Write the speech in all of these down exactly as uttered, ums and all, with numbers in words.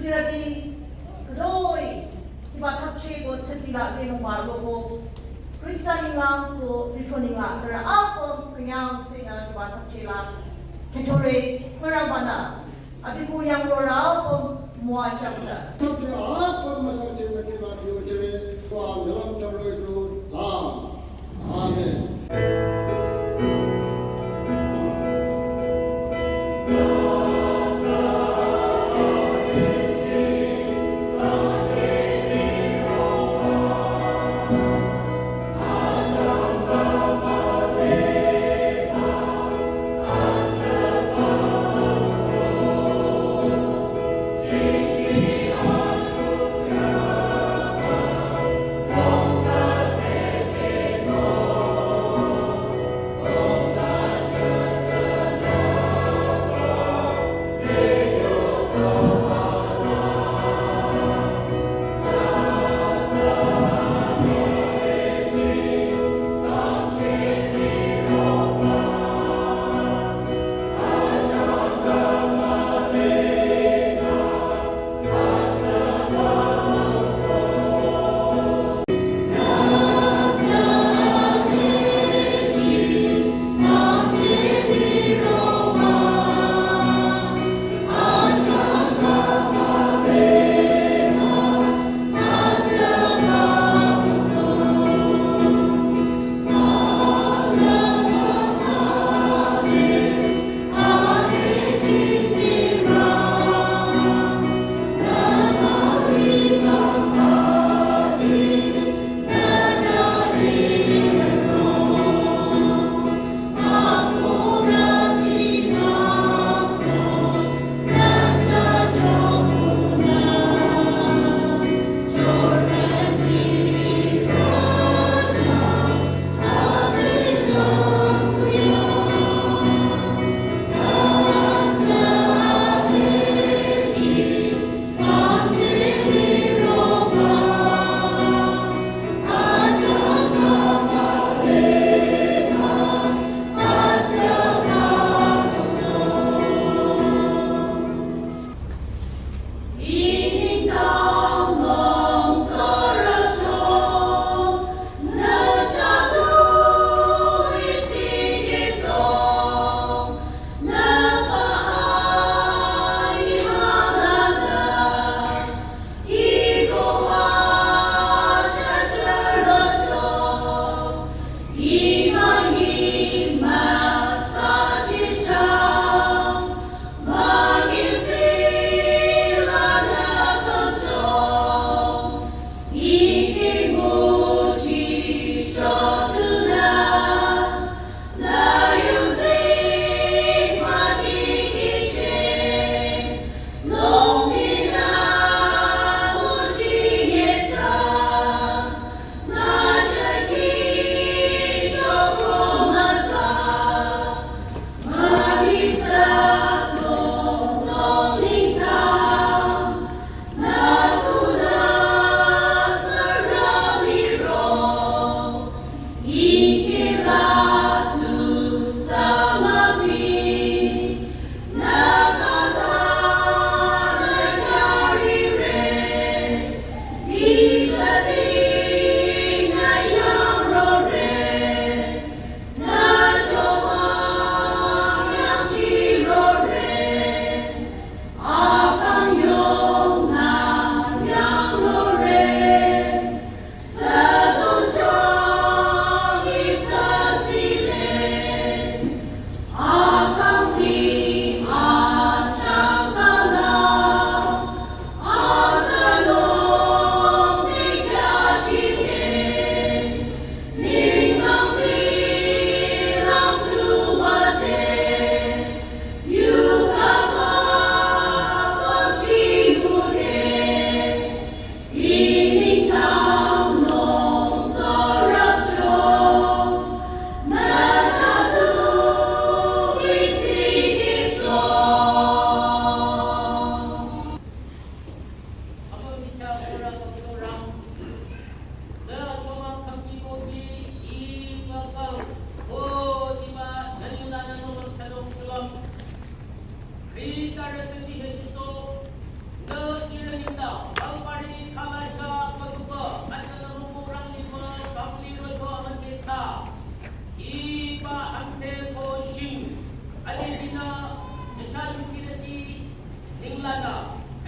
Rati, khütoi, hiba thapche ko tsüti la zenung ba roko. Krista ninglang ko litro ninglang, nührü apüm künyang sena hiba thapche la. Kechore, sürabana, abi ko yang rora apüm mua chapta. Thapche apüm masa chena kela biyo chele, kwa melam chapro itu, sam. Amen.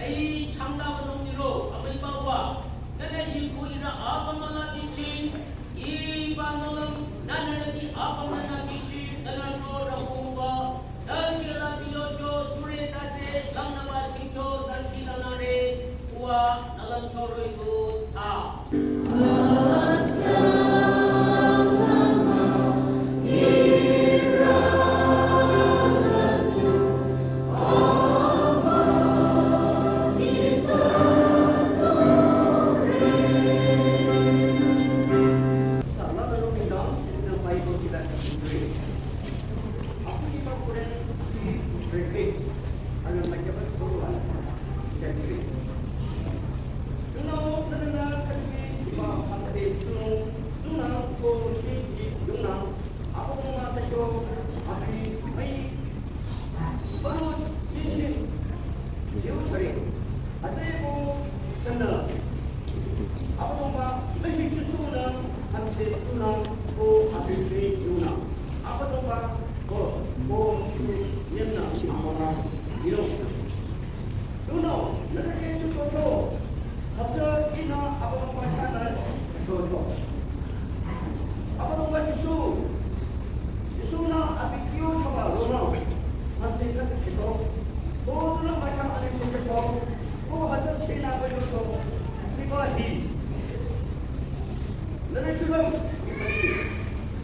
Ai changla nung niro, amai bawa. Nana yiku ira apam ala bichi. Iba nolam, nana rati apam nana bichi, nana to rakuba. Dan kila biyo jo, sure tase, lamna ba chicho, dan kila nare, ua, nalam choro itu, ta. Tunüo, nührü Jisu toto, hütsü ihnü Abüdongba chahnü chocho. Abüdongba Jisu, Jisu-nü abi kyo choba ronang, hütsü khüta khüto. Ko tunüo ba chahnü chocho, ko hütsü chahnü ba chocho. Niba hi. Nührü shulüm,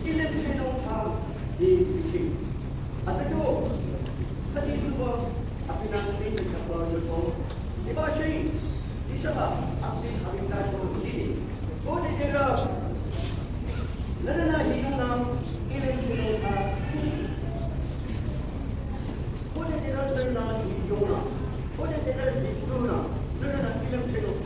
ilim chenung thang, hi bichi. Hütsü kyo, sadi shulüm, Abinang ni chapa yoto. Iba shi, ishaba, api abita cho sini. Kode dera, nührünü hiyungnang, ilim chunung ta. Kode dera nührünü hiyungnang. Kode dera hiyungnang. Nührünü ilim chunung.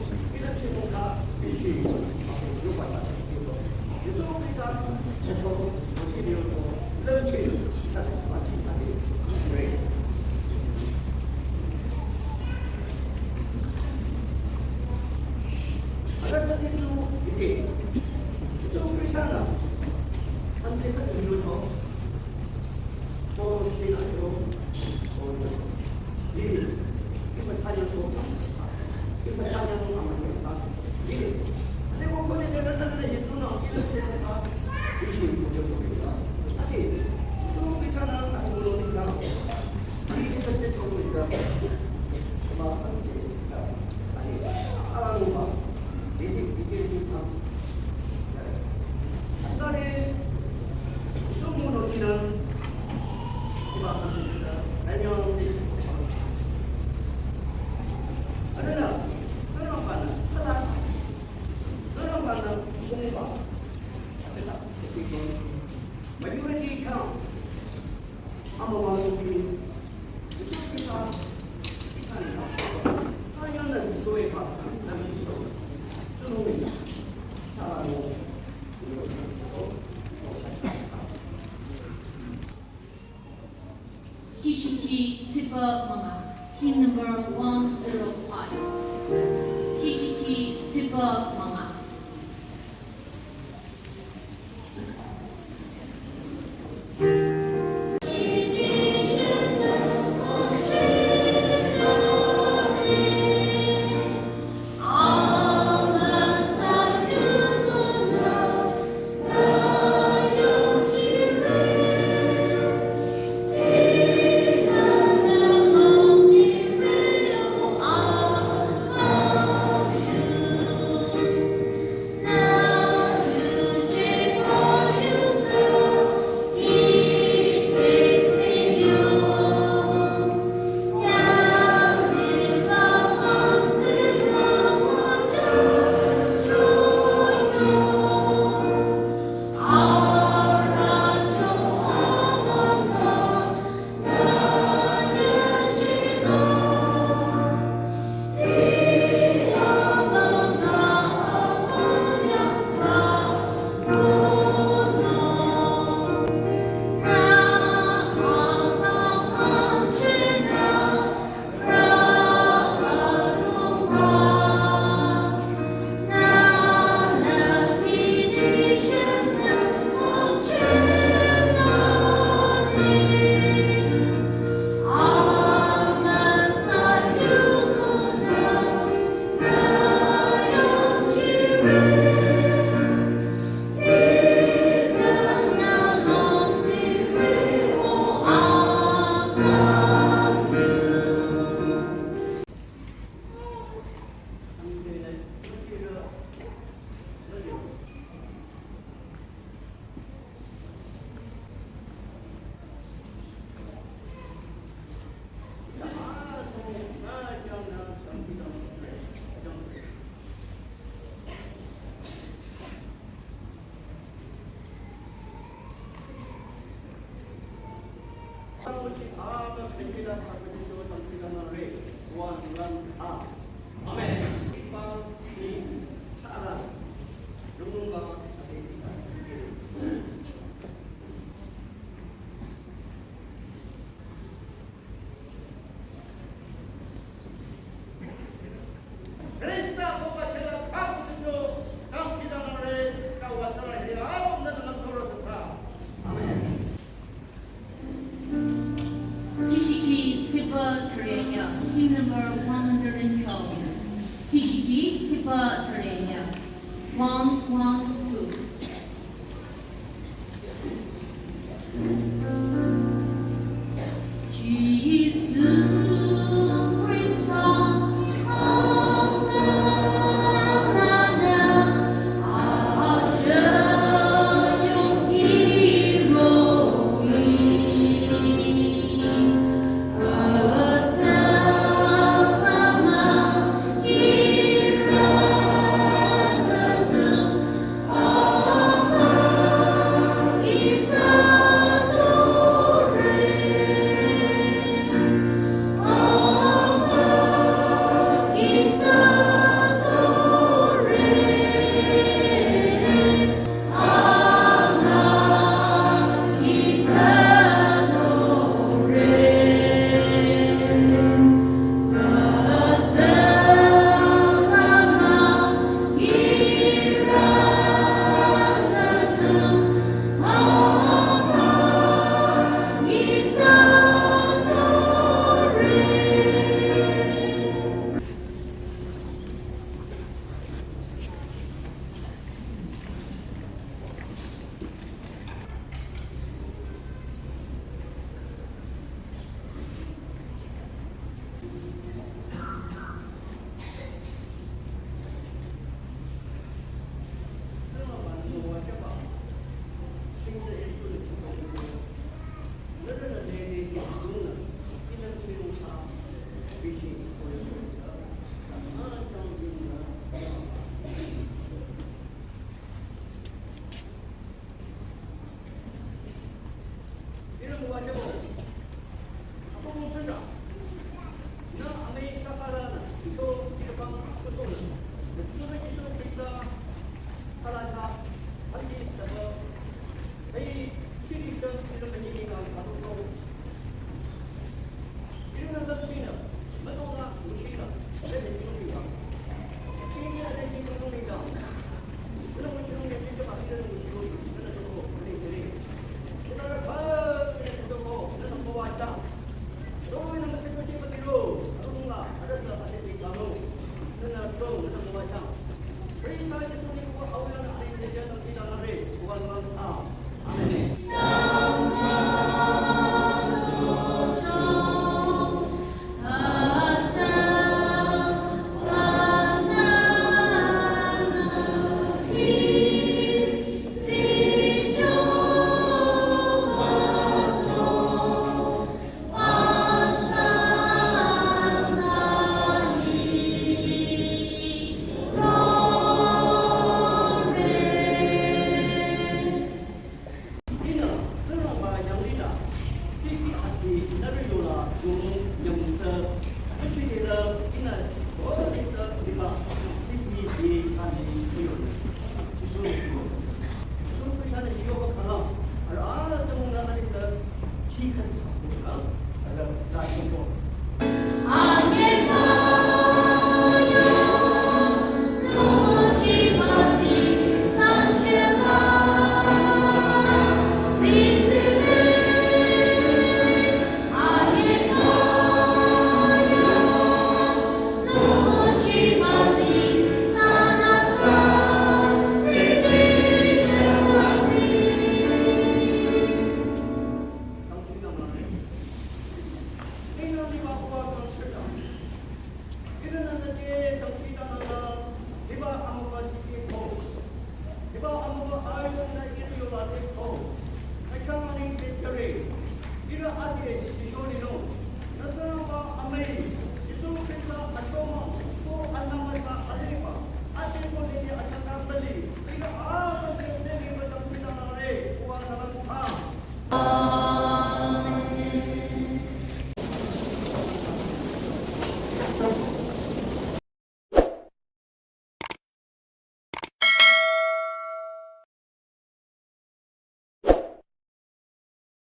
Kishiki Sipa Manga, team number one zero five. Kishiki Sipa Manga. Amen. Kishiki Tsipa Tarenya, hymn number one hundred and twelve. Kishiki Tsipa Tarenya, one one two.